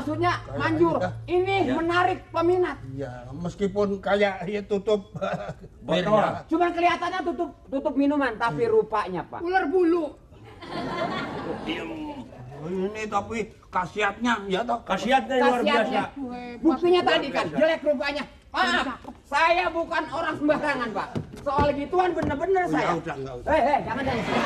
Maksudnya manjur. Ini menarik peminat. Ya, meskipun kayak ya tutup botol. Cuman kelihatannya tutup minuman, tapi rupanya, Pak. Ular bulu. ini tapi khasiatnya ya toh. Khasiatnya luar biasa. Buktinya tadi kan jelek rupanya. Maaf, saya bukan orang sembarangan, Pak. Soal gituan bener-bener saya. Enggak usah. Jangan dari sini.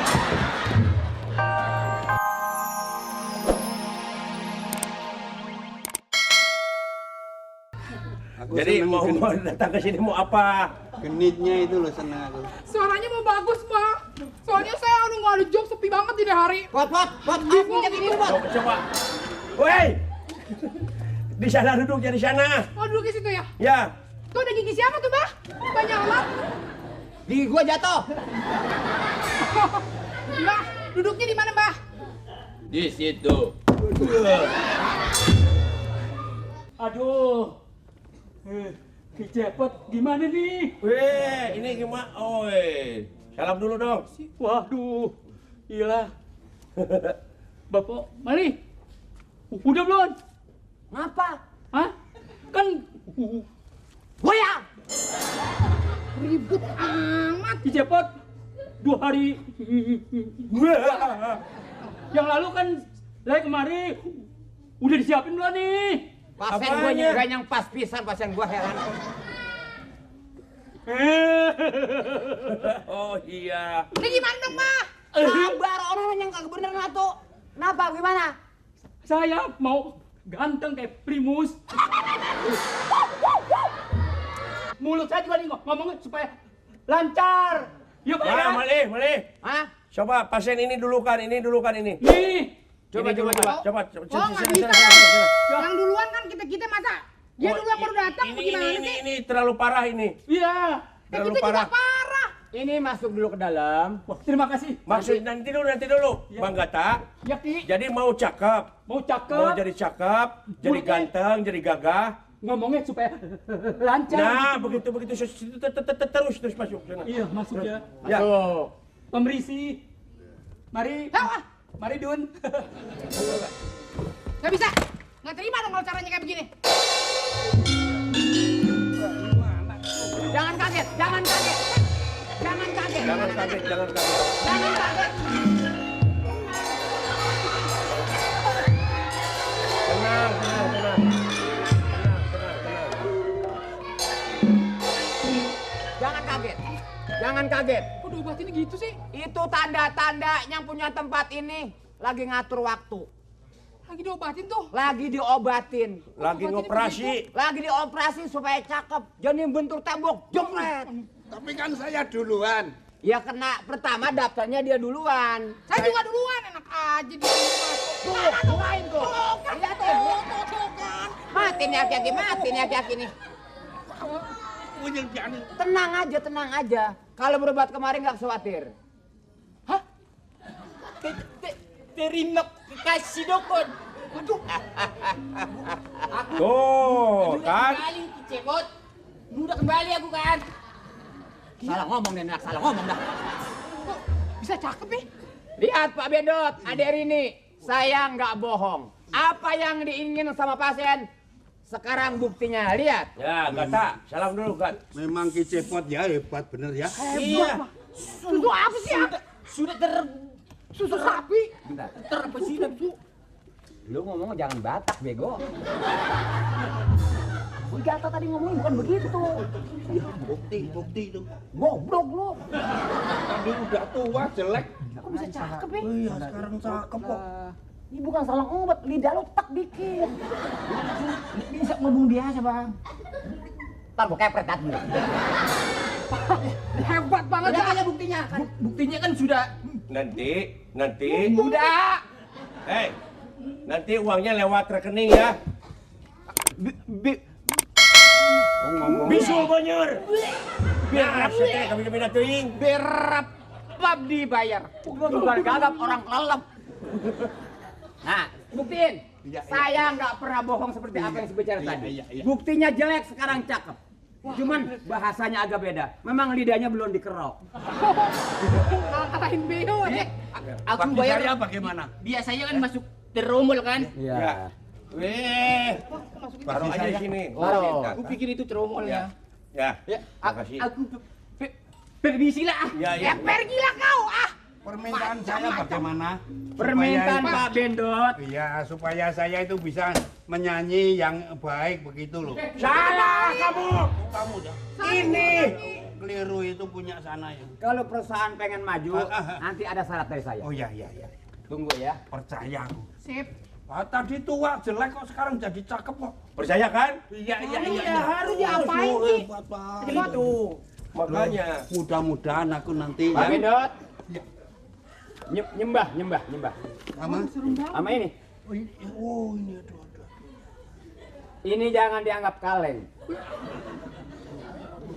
Jadi mau datang ke sini mau apa? Genitnya itu loh seneng aku. Suaranya mau bagus, Pak. Soalnya saya nggak ada job, sepi banget ini hari. Pot, minyak ini, Pot. Coba. Woi. Di sana duduknya di sana. Oh, duduk di situ ya? Ya. Tuh ada gigi siapa tuh, Mbah? Banyak amat. Di gua jatuh. Mbah, duduknya di mana, Mbah? Di situ. Aduh, Cepet gimana nih? Weh, ini gimana? Oi, salam dulu dong. Waduh, iyalah. Bapak, Mali, udah belum? Ngapa? Hah? Kan Goyang! Ribut amat. Cepet 2 hari yang lalu kan saya kemari udah disiapin belum nih? Pasien gua nyegah yang pas pisan, pasien gua heran. Oh iya. Ini gimana dong, Mbah? Sabar, orang yang kagak bener ngato. Kenapa? Gimana? Saya mau ganteng kayak Primus. Mulut saya juga nih ngomongnya supaya lancar. Yuk, Pak. Nah, Mali. Hah? Coba pasien ini dulukan ini. Nih. Coba. Oh, nggak bisa. Sini. Yang duluan kan kita masa? Dia dulu yang baru datang, gimana sih? Ini terlalu parah ini. Iya. Terlalu Kita juga parah. parah. Ini masuk dulu ke dalam. Wah, terima kasih. Maksud nanti dulu. Ya. Bang Gata. Ya, Ki. Jadi mau cakep. Mau cakep. Mau jadi cakep, jadi Mulutnya- ganteng, jadi gagah. Ngomongnya supaya lancar. Nah, begitu terus masuk sana. Iya, masuk ya. Ya. Tuh. Pemerisi. Mari. Mari, Dun. Gak bisa. Nggak terima dong kalau caranya kayak begini. Jangan kaget. Jangan kaget. Tenang. Jangan kaget. Kok diobatinnya gitu sih? Itu tanda-tanda yang punya tempat ini lagi ngatur waktu. Lagi diobatin tuh. Lagi diobatin. Lagi ngoperasi. Lagi dioperasi supaya cakep. Jangan bentur tembok. Jepret. Tapi kan saya duluan. Ya kena pertama daftarnya dia duluan. Saya juga duluan, enak aja dia. Tuh, main tuh. Lihat tuh. kan. Mati nih aki-aki nih. Tenang aja. Kalau berobat kemarin nggak khawatir. Hah? Terima kasih dokter. Waduh. Tuh, kan? Cepot. Udah kembali aku kan. Salah ngomong dah. Kok bisa cakep nih? Lihat Pak Bedot, Adik Rini, saya nggak bohong. Apa yang diingin sama pasien, sekarang buktinya, lihat. Ya, Gata, salam dulu, Gat. Memang Ki Cepot ya hebat bener ya. Iya. Susu apa sih? Sudah Susu sapi. Bentar. Apa sih nafsu? Lu ngomong jangan Batak, bego. Gata tadi ngomongin bukan begitu. Bukti itu. Goblok lu. Tadi udah tua jelek. Kok bisa cakep ya? Iya, sekarang cakep kok. Ini bukan salah obat, lidah lu tak dikit. Bisa ngomong biasa, Bang. Ntar gua kepret hati lu. Hebat banget Udah ya. aja buktinya. Buktinya kan sudah. Nanti. Udah. Nanti uangnya lewat rekening ya. Bisul banyer. Biar saya kami teuing. Berapa dibayar? Gua bukan gagap orang kelelep. Nah, buktiin. Saya nggak pernah bohong seperti apa yang saya bicara tadi. Buktinya jelek, sekarang cakep. Cuman bahasanya agak beda. Memang lidahnya belum dikerok. Katain beo ya. Aku bayar Saya bagaimana? Biasanya kan masuk teromol kan? Iya. Weh, taruh aja di sini. Taruh. Aku pikir itu ceromolnya. Ya, Ya, makasih. aku permisi lah. Ya. Pergilah kau, ah. Permintaan saya bagaimana? Permintaan Supaya- Pak Bendot. Iya, supaya saya itu bisa menyanyi yang baik begitu loh. Salah kamu. Kamu dah. Ini. Keliru itu punya sana ya. Kalau perusahaan pengen maju, Ah. nanti ada syarat dari saya. Oh iya iya iya. Tunggu ya. Percaya aku. Sip. Tadi tua jelek kok sekarang jadi cakep kok. Percaya kan? Iya iya Iya, iya. harus diapain sih? Hebat, Pak. Itu. Makanya. Mudah-mudahan aku nanti Pak ya. Bendot. Ya. Nyembah. Sama. Sama ini. Oh ini aduh. Ini jangan dianggap kaleng.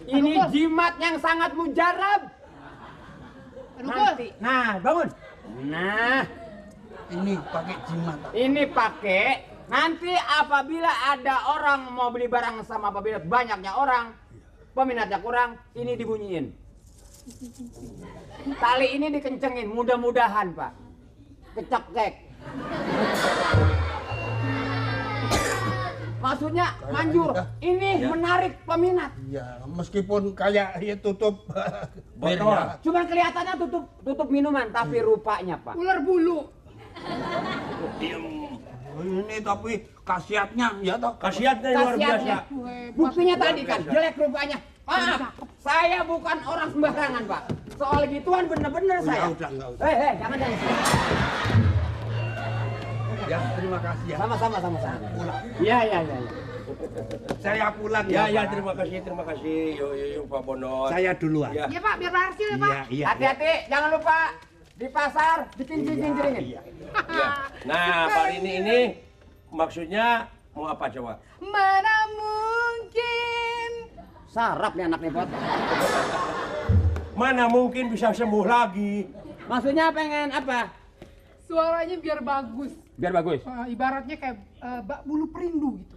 Ini jimat yang sangat mujarab. Aduh, Nanti. Nah, bangun. Nah, Ini pakai jimat. ini pakai. Nanti apabila ada orang mau beli barang sama Pak Bendot, banyaknya orang, peminatnya kurang, ini dibunyiin. Tali ini dikencengin, mudah-mudahan Pak. Kecekek. Maksudnya manjur, ini menarik peminat. Ya, meskipun kayak ya tutup Botol. beda. Cuman kelihatannya tutup minuman, tapi rupanya Pak. ular bulu. Oh, ini tapi khasiatnya ya toh. Khasiatnya luar biasa. Khasiatnya. Buktinya tadi kan, jelek rupanya. Maaf, saya bukan orang sembarangan Pak. Soal gituan bener-bener Oh, saya. ya udah, enggak usah. Jangan. Ya, terima kasih ya. Sama-sama. Pulang. Iya. Saya pulang Ya, ya. ya, Pak. terima kasih. Yuk, Pak Bondot. Saya duluan. Ya. Iya Pak, biar berhasil ya Pak. Iya, iya. Hati-hati, jangan lupa di pasar bikin cincin-cincin. Iya. Ya. Nah, Pak ini maksudnya mau apa coba? Mana mungkin. Sarap nih anak nih Pot. Mana mungkin bisa sembuh lagi? Maksudnya pengen apa? Suaranya biar bagus. Biar bagus. Ibaratnya kayak bak bulu perindu gitu.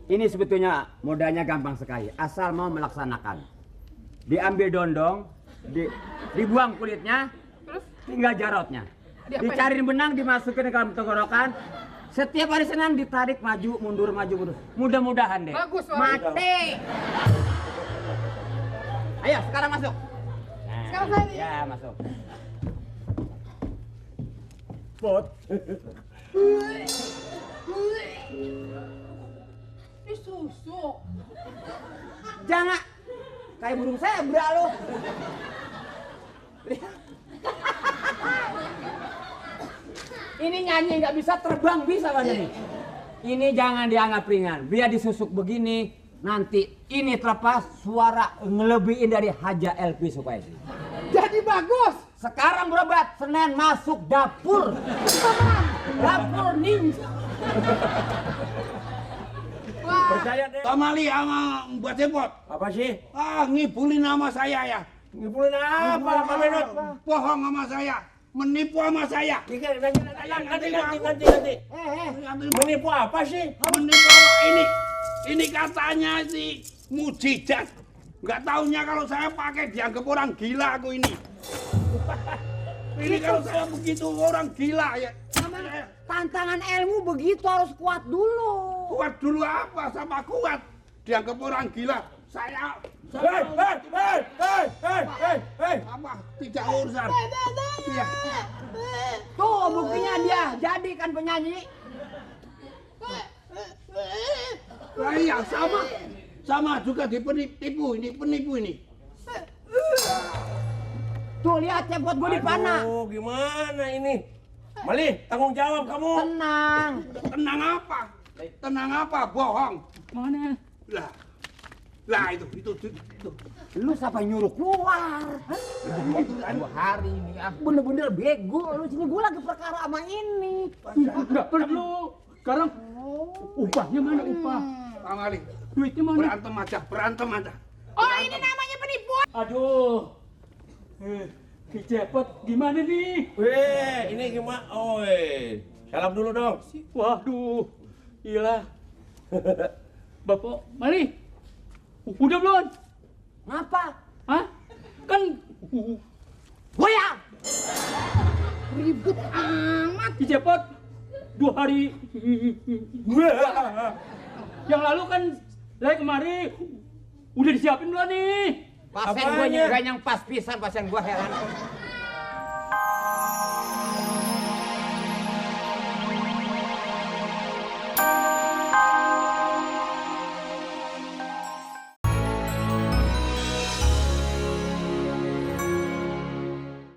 Ini sebetulnya modalnya gampang sekali, asal mau melaksanakan. Diambil dondong, dibuang kulitnya, Terus tinggal jarotnya. Diapain? Dicariin benang, dimasukin ke dalam tenggorokan. Setiap hari Senin ditarik maju mundur. Mudah-mudahan deh. Bagus, Wak. Mati. Ayo sekarang masuk. Nah, Sekarang saya nih. Ya masuk. Pot. ini susu. Jangan kayak burung zebra lo. Ini nyanyi nggak bisa, terbang bisa kan ini. Ini jangan dianggap ringan. Biar disusuk begini, nanti ini terlepas suara ngelebihin dari Haja LP supaya. Jadi bagus. Sekarang berobat, Senin masuk dapur. Dapur ninja. Wah. Percaya deh. Kamali sama Mbak Cepot. Apa sih? Ngibulin nama saya ya. Ngibulin apa, Pak Bendot? Bohong sama saya. Menipu sama saya. Nanti. Menipu apa sih? Menipu apa ini? Ini katanya si mujizat. Nggak taunya kalau saya pakai dianggap orang gila aku ini. Ini kalau saya begitu orang gila ya. Tantangan ilmu begitu harus kuat dulu. Kuat dulu apa sama kuat? Dianggap orang gila. Saya Hei. apa? Tidak urusan. Iya. Tuh buktinya dia jadikan penyanyi. Nah, iya sama juga dipenipu ini penipu ini. Tuh lihat Cepot gue dipanah. Aduh, gimana ini? Mali, tanggung jawab kamu. Tenang. Tenang apa? Tenang apa? Bohong. Mana? Lah itu. Lu siapa yang nyuruh keluar? Hah? 2 hari ini ah. Bener-bener bego lu, sini gua lagi perkara sama ini. Enggak perlu. Sekarang upahnya mana upah? Kamali. Duitnya mana? Berantem aja. Oh, ini namanya penipuan. Aduh. Si Cepot gimana nih? Weh, ini gimana? Oi. Salam dulu dong. Waduh. Gila. Bapak, Mali. Udah belum? Ngapa? Hah? Kan Goyang. Ribut amat. si Cepot 2 hari yang lalu kan saya kemari udah disiapin belum nih? Pasien Apanya? gue juga yang pas pisan, pasien gue heran.